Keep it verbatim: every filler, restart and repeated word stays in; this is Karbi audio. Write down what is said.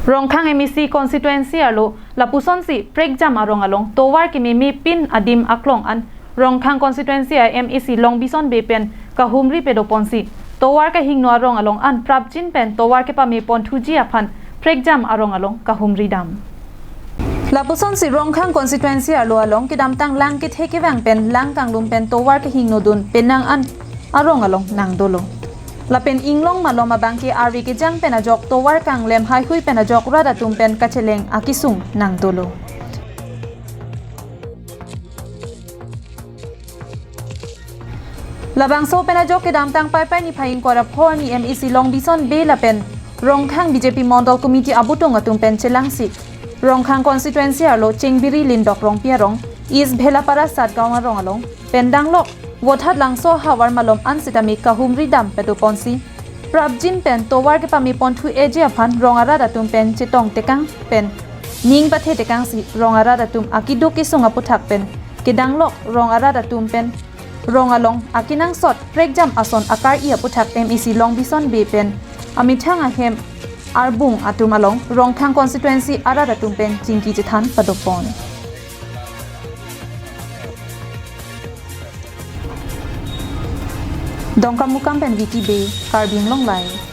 Rongkhang M A C constituency arlo lapusonsi prekjam arong along tovar kememe pin adim aklong an Rongkhang constituency a M A C Longbison Bey pen kahumri padoponsi tovar kahingno arong along an prapjin pen tovar kepame ponthuji aphan prekjam arong along kahumri dam. Lapusonsi Rongkhang constituency arlo along kedamtang lang kethe kevang pen lang kanglum pen tovar kehingno dun penang an arong along nangdolo. Lapen inglong malom abangke arve kejang pen ajok tovar kanglem haihui pen ajok rat atum pen kacheleng akesung nangdolo. Labangso pen ajok kedamtang Paipai niphai ingkoi ra pho arni M A C Longbison Bey lapen Rongkhang B J P Mondol Committee abutung atum pen chelangsi Rongkhang constituency arlo Chengbiri Lindok Rongpi arong, East Bhelapara Satgaon arong along pen danglok Vothatlangso ahavar malom an sitame kahumri dam padoponsi prapjin pen tovar kepame ponthu eji aphan rong arat atum pen chetong tekang pen ning pathe tekangsi rong arat atum akeduk kesung aputhak pen kedanglok rong arat atum pen rong along akenangsot prekjam ason akar-i aputhak M A C Longbison Bey pen amethang ahem arbung atum along Rongkhang constituency arat atum pen chingki chethan padopon. Dongkamukam pen Vicky Bey, Karbi Anglong Live.